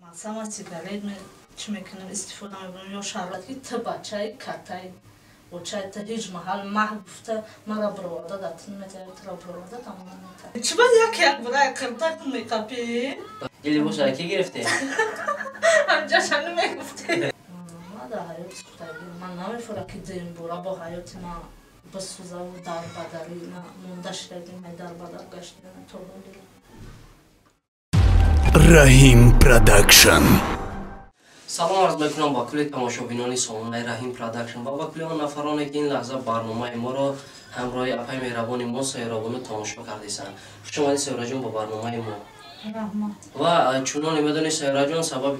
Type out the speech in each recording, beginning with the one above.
Мақсад ман сигарет чӣ мекунам, истифода мебарам ё шарбат, ки ту бачаи каттай бочаи ту ҳеҷ маҳал маҳ гуфта мара бироварда дар ту наметавад, туро бироварда тамом наметавад. Чӣ ба як як бира қиртак меқапӣ? Ин либосро ки гирифтем? Ҳамҷаша намегуфтӣ. Ман дар ҳаёти сухтагӣ ман намефурам, ки дуюмбора бо ҳаёти ман бисӯзаву дар бадарӣ монда шидагим, дар бадар гаштидан то ҳолира. Раҳим Продакшн. Салом арз мекунам ба кулли тамошобинони сомонаи Раҳим Продакшн ва ба кулли он нафароне, ки ин лаҳза барномаи моро ҳамроҳи апаи меҳрабони мо Сайёрабону тамошо кардесанд. Хуш омадед, Сайёраҷон, ба барномаи мо. Ва чуноне медонед, Сайёраҷон, сабаби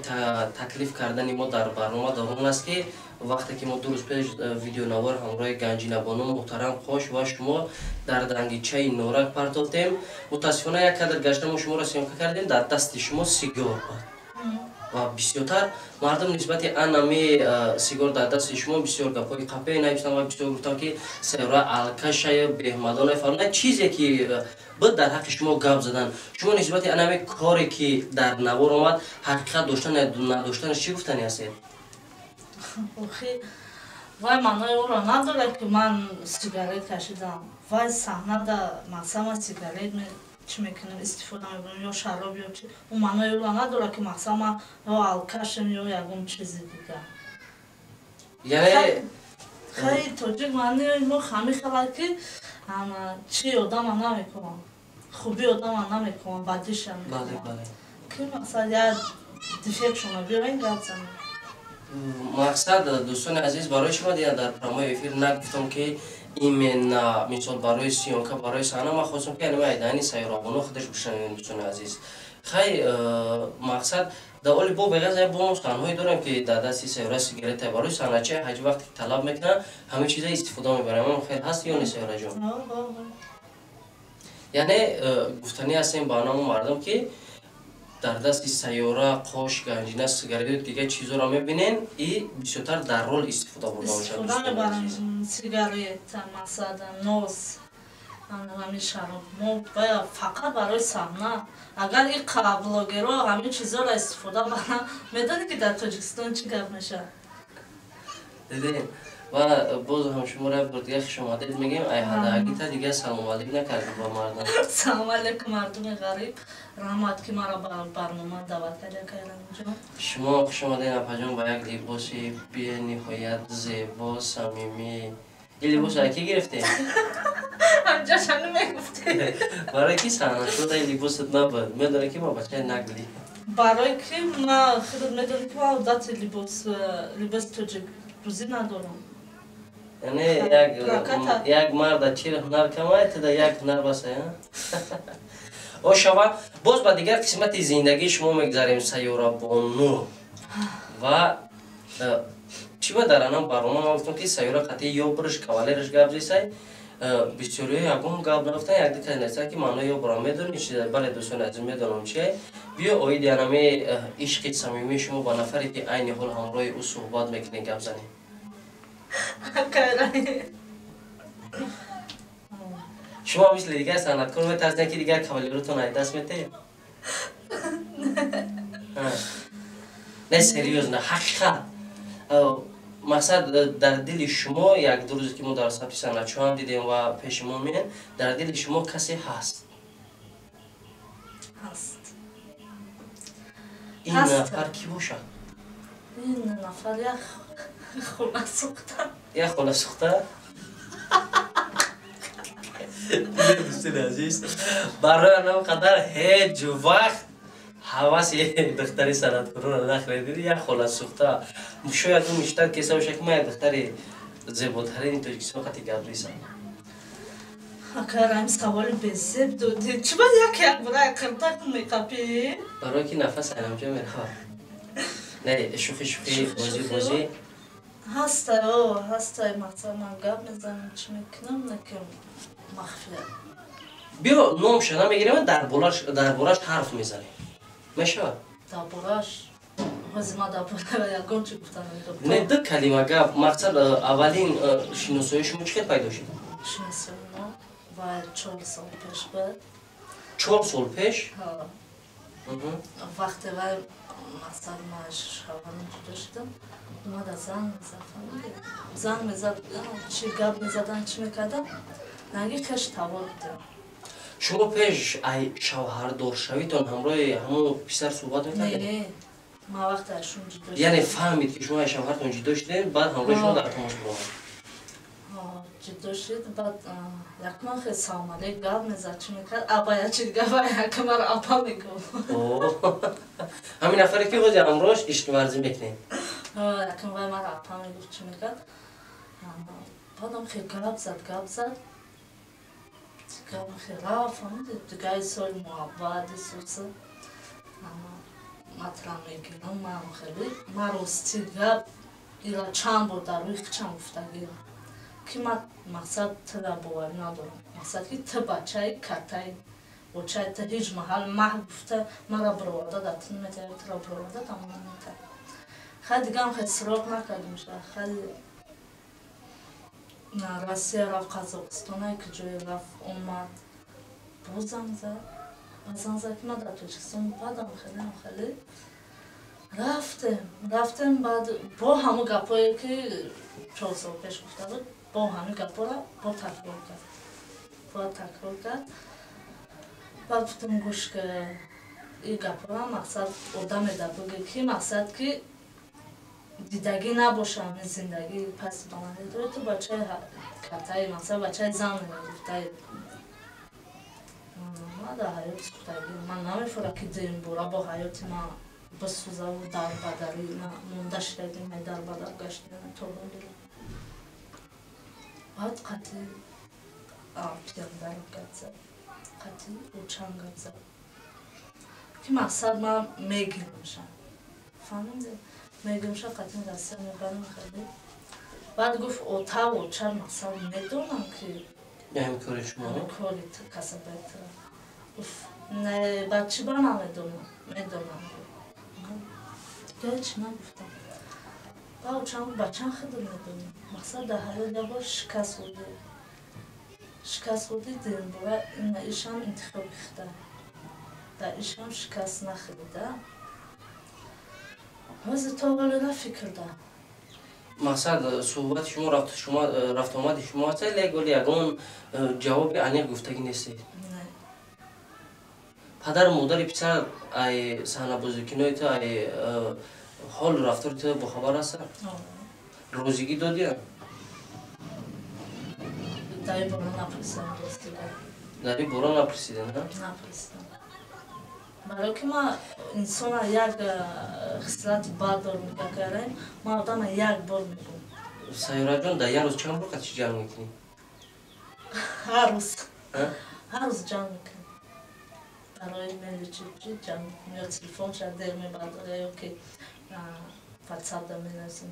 таклиф кардани мо дар барнома дар он аст, ки вақте ки мо 2 рӯз пеш видеонавор ҳамроҳи Ганҷинабону муҳтарам Қош ва шумо дар дангичаи Норак партофтем, мутаассифона як кадр гашта мо шуморо съёмка кардем, дар дасти шумо сигор буд ва бисёртар мардум нисбати анами сигор дар дасти шумо бисёр гапҳои қапе навиштанд ва бисёр гуфтанд, ки Сайёра алкашая, беҳмадона, фалона чизе ки буд дар ҳаққи шумо гап задан. Шумо нисбати анами коре, ки дар навор омад, ҳақиқат доштан надоштанаш чӣ гуфтани ҳастед? Охи, вай маънои онро надорад, ки ман сигарет кашидам. Вай саҳнада мақсад ман сигарет чӣ мекунам, истифода мебарам ё шароб ё чи, ӯ маънои онро надорад, ки мақсад ман ё алкашем ё ягон чизи дигар. Яъне хай тоҷик маънои мо ҳамин хелад, ки чи одама намекунам, хуби одама намекунам, бадиша мекунам, ки мақсад як дефектшона биёен гап занем. Мақсад, дӯстони азиз, барои шумо дигар дар прямой эфир нагуфтам, ки именно мисол барои съёмка, барои саҳна. Ман хостам, ки аними айдани Сайёрабону худаш бишнавем. Дӯстони азиз, хай, мақсад дар оли бо беғаз бо мо саҳнаҳое дорем, ки дар дасти Сайёра сигарета барои саҳначаи ҳаҷ вақте ки талаб мекунанд, ҳамин чиза истифода мебарем. Ам хел ҳаст ё не, Сайёраҷон? Яъне гуфтанӣ ҳастем ба номи мардум, ки дар дасти Сайёра, Қош, Ганҷина сигарету дигар чизоро мебинен и бисёртар дар рол истифода бурда мешавад. Истифода мебарам сигарет, мақсад нос, ҳамин шароб мо бояд фақат барои саҳна. Агар ин блогерҳо ҳамин чизоро истифода баранд, медонӣ, ки дар Тоҷикистон чӣ гап мешавад? Дидем. Ва боз ҳам шуморо як бор дигар хушомадед мегӯем. Ай ҳадаагита дигар салому алейк накардӣ ба мардум. Салому алейкум, мардуми ғариб. Раҳмат, ки маро ба барнома даъват карди, акай Рамиҷон. Шумо хуш омадед, апаҷон, ба як либоси бениҳоят зебо, самимӣ. Ин либосро ки гирифтем? Ҳамҷаша намегуфтӣ. Барои ки саҳнашуда ин либосат набуд? Медонӣ, ки ма бачаи наглӣ. Барои ки ма худат медонӣ, ки ма одати либоси тоҷик рӯзӣ надорам. Яъне як марда 40 ҳунар камай, туда як ҳунар баса. О шава, боз ба дигар қисмати зиндагии шумо мегузарем, Сайёрабону. Ва чӣ ба дар анам барнома ман гуфтам, ки Сайёра қатъи ё бурш кавалераш гап зесай, бисёриҳо ягон гап нафтан, як ду кас нестан, ки маънои ё бурам медонӣ чи? Бале, дӯстони азиз, медонам чие. Биё, оиди анами ишқи самимии шумо ба нафаре, ки айни ҳол ҳамроҳи ӯ суҳбат мекунед, гап занем. Шумо мисли дигар санъаткор метарсед, ки дигар кавалеротон ай даст метаед? Не, серьёзно, ҳақиқат, мақсад, дар дили шумо як ду рӯзе, ки мо дар сабти санъатчиҳоам дидем ва пеши мо меен, дар дили шумо касе ҳаст? Ҳаст. Ин нафар кӣ бошад? Ин нафар як хона сӯхта. Як хона сӯхта. Дӯстони азиз, барои анам қадар ҳеҷ вақт ҳаваси духтари санъаткорона нахӯред. Як хона сӯхта. Шояд ӯ мечтад кеса бошад, ки ман як духтари зеботарини Тоҷикистон қати гап ресам. Акай Раҳим, саволи безеб додӣ. Чӣ ба як як бира қиртак меқапӣ? Барое ки нафас айнамҷо меравад. Не, шӯхи, шӯхи, бозӣ, бозӣ. Ҳастай, о ҳастай. Мақсад, ман гап мезанам, чӣ мекунам, накем махфия. Биё, номша намегирем, дар бораш ҳарф мезанем, мешавад? Дар бораш ҳозир ман дар бораи ягон чӣ гуфта намедонам. Не, ду калима гап. Мақсад, аввалин шиносоии шумо чӣ хел пайдо шуд? Шиносоии мо ва 4 сол пеш буд. 4 сол пеш? Вақте вай мақсад ман шавҳарам ҷудо шудам, омада занг мезад, фаҳмидӣ? Занг мезад, чӣ гап мезадан, чӣ мекардам, наги хеш тавор будем. Шумо пеш ай шавҳардоршавитон ҳамроҳи ҳамон писар суҳбат мекардед? Не, ман вақте ашон ҷудо шудам. Яъне фаҳмид, ки шумо ай шавҳартон ҷудо шудед, баъд ҳамроҳи шумо дар тамос буромад? Ҷудо шуд, баъд якман хел салом алейк гап мезад, чӣ мекард, аба ячи дига ва яка маро апа мегуфт. Ҳамин нафаре ки ҳозир ҳамроҳаш ишқварзӣ мекунед? Якм вай маро апа мегуфт, чӣ мекард. Баъдам хел гап зад, гап зад, дигар хел рафт, фаҳмидӣ? Дигари соли муҳаббат исуса матра мегирам, ман хеле ман рости гап ира чанд бор дар рӯи хичам гуфтагиам, ки ман мақсад тира боварӣ надорам, мақсад ки ту бачаи катаи бочаи ту ҳеҷ маҳал маҳ гуфта мара бироварда дар ту наметавад, тура бироварда дар ман наметавад. Хай дигарам хел сироқ накардем ша. Хай Россия рафт, Қазоқистона ки ҷое рафт, омад, боз занг зад, занг зад, ки ман дар Тоҷикистон. Баъдам хелеам хеле рафтем, рафтем, баъд бо ҳамон гапҳое ки 4 сол пеш гуфта буд, бо ҳамин гапҳоро бо такрор кард, бо такрор кард. Баъд гуфтам: гӯш ка, ин гапҳоро мақсад одаме да бигӯ, ки мақсад ки дидагӣ набоша, ҳамин зиндагӣ паси баландӣ дори, ту бачаи катаи, мақсад бачаи зан мегуфтаи. Ман дар ҳаёти сӯхтагӣ ман намефурам, ки дуюмбора бо ҳаёти ман бисӯзаву дарбадарӣ монда шудагӣ, ман дарбадар гаштан то ҳолира. Баъд қатъи пияндарам гап зад, қатъи очам гап зад, ки мақсад ман мегирамша, фаҳмидӣ? Мегирамша, қатъи Россия мебарам. Хеле баъд гуфт: отав оча мақсад медонам, ки ҳамин кори шумо, кори касабаи тура. Гуфт: не, баъд чӣ ба намедонам? Медонам. Дигар чӣ нагуфтам. Баъд очам гуфт: бачам, худат медонӣ, мақсад дар ҳаёт як бор шикаст хӯрдӣ, шикаст хӯрдӣ, дуюмбора ина ишам интихоби худа, дар ишам шикаст нахӯрида. Ҳозир то ҳолира фикр да. Мақсад суҳбати шумо, шумо рафтуомади шумо ҳаст, лек вале ягон ҷавоби аниқ гуфтагӣ нестед? Не. Падару модари писар ай саҳнабозикинои ту, ай ҳолу рафтори ту бохабар ҳастанд? Розигӣ додиям? Дар ин бора напурсидам, рости гап. Дар ин бора напурсидем, на? Напурсидам, барое ки ман инсона як хислати бад дорам, какарем ман одама як бор мегӯм. Сайёраҷон, дар як рӯз чанд бор қатъи ҷанг мекунӣ? Ҳар рӯз, ҳар рӯз ҷанг мекунем. Барои мели чи ҷанг мекунем, ё телефон шад дер мебардора, ё ки ватсап да менависем,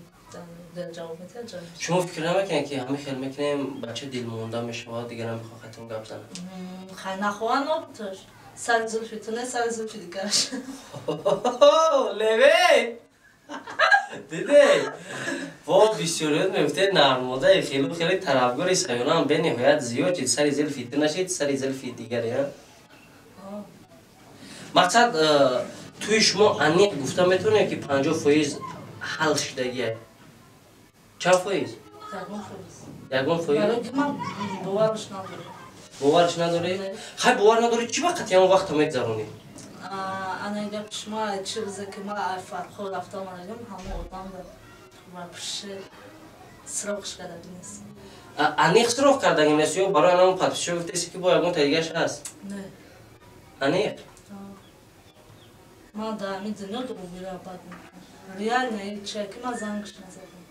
дер ҷавоб медиҳад, ҷанг. Шумо фикр намекунед, ки ҳамин хел мекунем, бача дилмонда мешавад, дигар намехоҳад хатм гап занад? Хай, нахоҳанд, обтош сари зулфи ту не, сари зулфи дигараш. Леве, диде, во бисёриёт мегуфтед нармодаи хелу хеле тарафгори Сайёраам бениҳоят зиёд шид, сари зулфи ту нашид, сари зулфи дигаре. Мақсад тӯи шумо аниқ гуфта метавонем, ки 50% ҳал шудагия? Чанд фоиз? Ягон фоиз? Боварш надорам. Боварш надорӣ? Хай, бовар надорӣ, чӣ вақт ягон вақта мегзаронӣ? Ана гап шумо чӣ рӯзе ки ман Фархо рафта омадагим, ҳамон одам вообще сироқш кардаги нест. Аниқ сироқ кардаги нест ё барои анамон подписчиҳо гуфтеси, ки бо ягон та дигараш ҳаст? Не. Аниқ? Ман дар ҳамин дунё дурӯғира бад мекунам. Реально чия ки ман зангш назадам.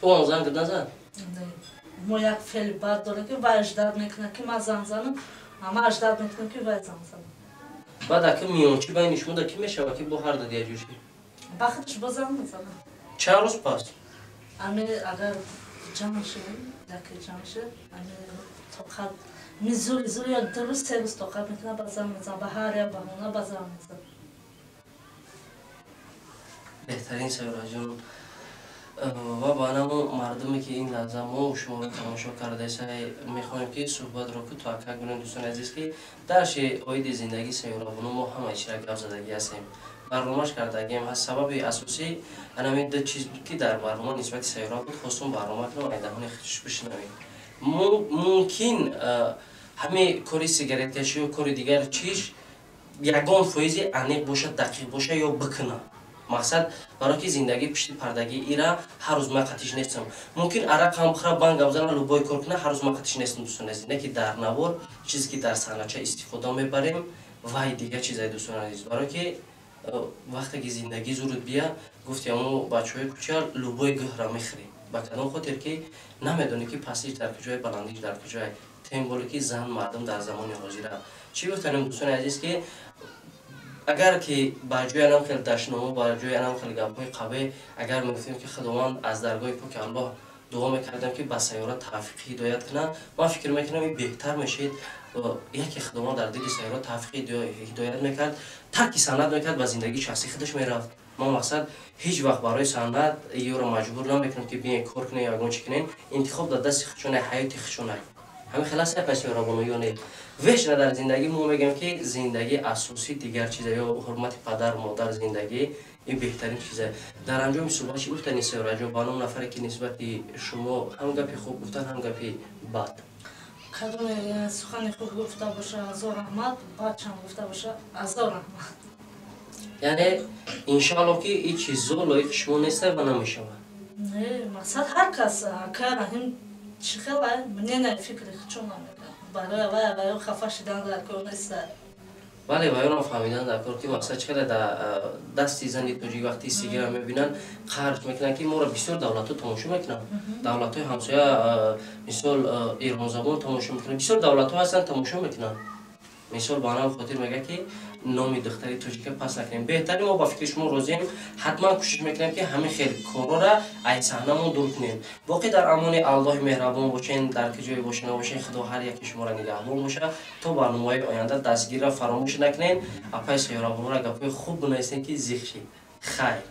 Ӯ ҳам занг назад? Не, мо як феъли бад дорем, ки вай ждать мекунад, ки ман занг занам, а ман ждать мекунам, ки вай занг занам. Баъд ака миёнчӣ байни шумо да кӣ мешавад, ки бо ҳар ду яҷӯшӣ? Ба худаш бо занг мезанам. Чанд рӯз пас? Ами агар ҷанг шудем, яке ҷанг шуд, ами тоқат мизури зури як 2 рӯз, 3 рӯз тоқат мекунад, ба занг мезанам, ба ҳар як баҳона ба занг мезанам. Беҳтарин, Сайёраҷон. Ва ба намо мардуме, ки ин лаҳза мо шуморо тамошо кардаесай, мехоҳем, ки суҳбатро кӯтоҳака кунем, дӯстони азиз, ки дарши оиди зиндагии Сайёрабону мо ҳамаи чира гап задагӣ ҳастем. Барномаш кардагием ҳаст. Сабаби асосӣ анами ду чиз буд, ки дар барнома нисбати Сайёра буд. Хостум барнома кунам, айдаҳони худш бишнавем. Мумкин ҳами кори сигареткашӣ ё кори дигар чиш ягон фоизи аниқ бошад, дақиқ боша ё бикуна. Мақсад, барое ки зиндагӣ пишти пардагӣ ира ҳар рӯз ман қатиш нестам. Мумкин арақ ҳам бихӯра, банг бзана, любой кор куна, ҳар рӯз ман қатиш нестам, дӯстони азиз. Не ки дар навор чизе ки дар саҳнача истифода мебарем, вай дигар чизае, дӯстони азиз. Барое ки вақте ки зиндагӣ зурд бия, гуфти ҳамо бачаҳои кӯча, любой гӯҳра мехӯрӣ. Ба кадом хотир ки намедонӣ, ки пастиш дар куҷое, баландиш дар куҷое. Тем боле ки зан мардум дар замони ҳозира. Чӣ гуфтанем, дӯстони азиз, ки агар ки ба ҷои анам хел дашномо, ба ҷои анам хел гапҳои қабеҳ, агар мегуфтем, ки Худованд аз даргоҳи поки Аллоҳ дуо мекардам, ки ба Сайёра тавфиқи ҳидоят кунад, ман фикр мекунам, ин беҳтар мешид. Яке Худованд дар дили Сайёра тавфиқи ҳидоят мекард, тарки санъат мекард, ба зиндагии шахсӣ худаш мерафт. Ман, мақсад, ҳеҷ вақт барои санъат ёро маҷбур намекунам, ки биен кор кунен ё ягон чӣ кунен. Интихоб дар дасти худшона, ҳаёти худшона. Ҳамин хел аст, пас Сайёрабону, ё не? Вечно дар зиндагӣ мо мегӯем, ки зиндагӣ асосӣ дигар чиза ё ҳурмати падару модар, зиндагӣ ин беҳтарин чиза. Дар анҷоми суҳбат чӣ гуфтани, Сайёраҷон, ба ном нафаре, ки нисбати шумо ҳам гапи хуб гуфтан, ҳам гапи бад? Кадоме сухани хуб гуфта боша, ҳазор раҳмат, бадшам гуфта боша, ҳазор раҳмат. Яъне, иншоалло, ки ин чизо лоиқи шумо неста ва намешавад. Не, мақсад, ҳар кас, акай Раҳим, чӣ хела мнение, фикри худшон намекунад. Барои вай ваё хафа шидан дар кор неста. Бале, ваёнам фаҳмидан дар кор, ки мақсад чӣ қадар дар дасти зани тоҷик вақти сигара мебинанд, қарз мекунанд, ки моро бисёр давлатҳо тамошо мекунанд, давлатҳои ҳамсоя, мисол, эронзабон тамошо мекунанд, бисёр давлатҳо ҳастанд, тамошо мекунанд. Мисол, ба анам хотир мегӯяд, ки номи духтари тоҷика пас накунем. Беҳтарин, мо ба фикри шумо розием. Ҳатман кӯшиш мекунем, ки ҳамин хел корҳоро ай саҳнамон дур кунем. Боқӣ дар амони Аллоҳи меҳрабон бошен, дар ки ҷое боша набошен, Худо ҳар яки шуморо нигаҳбон боша. То барномаҳои оянда дастгирро фаромӯш накунен. Апаи Сайёрабонура гапҳои хуб бинависен, ки зиқ шид. Хайр.